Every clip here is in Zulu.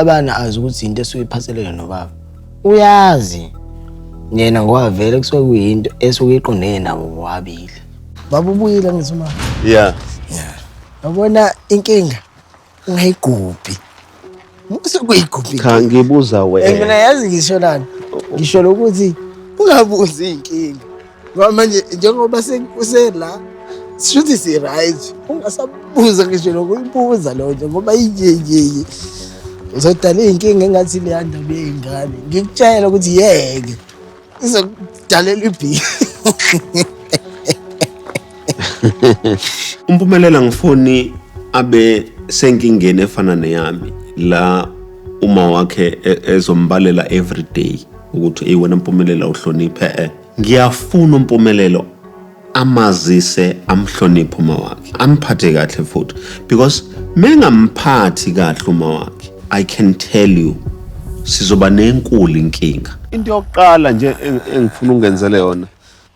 Abana azi ukuthi into esuke iphathelene nobaba. Uyazi yena ngoba vele kusuke kuyinto esuke iqondene nabo bobabili. Baba ubuyile ngithi uma. Yeah. Yeah. Yabona inkinga ungayigubhi. Usukuyigubhi. Cha ngibuza Eh, Mina wena. yazi ngisho lana. Ngisho lokuthi ungabuzi inkinga. Ngoba manje njengoba sekusela shuthi si right. Ungasabuza ngisho lokuyibuza lo nje ngoba inyeyeye. Uzodala inkinga engathi leya ndaba yey'ngane. Ngikutshela ukuthi yeke. Izokudalela ibhi. Umpumelela ngifuni abe senkingeni efana neyami la uma wakhe ezombalela every day ukuthi ey wena Mpumelela uhloniphe eh. Ngiyafuna uMpumelelo amazise amhloniphe uma wakhe amphathe kahle futhi because mengamphathi kahle uma wakhe I can tell you sizoba nenkulu inkinga. Into yokuqala nje engifuna ungenzele yona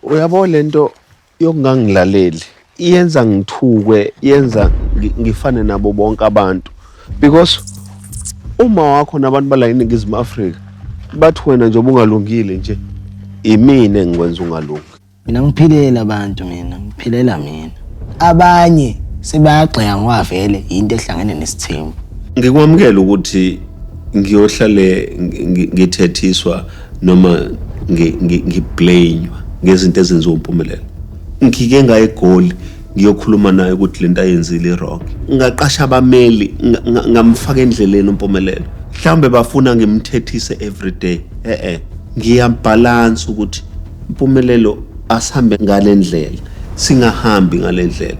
uyabo lento yokungangilaleli iyenza ngithukwe yenza ngifane nabo bonke abantu because uma wakho nabantu bala eNingizimu Afrika bathi wena nje ubungalungile nje imina engikwenza ungalungi. Mina ngiphilela abantu mina, ngiphilela mina. Abanye sebayagxeka ngoba vele yinto ehlangene nesithembu. Ngikwamukela ukuthi ngiyohlale ngithethiswa noma ngiblamewa ngezinto ezenziwa uMpumelelo. Ngike ngaye eGoli ngiyokhuluma naye ukuthi lento ayenzile i-wrong. Ngaqasha abameli ngamfaka endleleni uMpumelelo. Mhlawumbe bafuna ngimthethise every day. Eh-eh. Ngiyabhalansa ukuthi Mpumelelo asihambe ngale ndlela, singahambi ngale ndlela.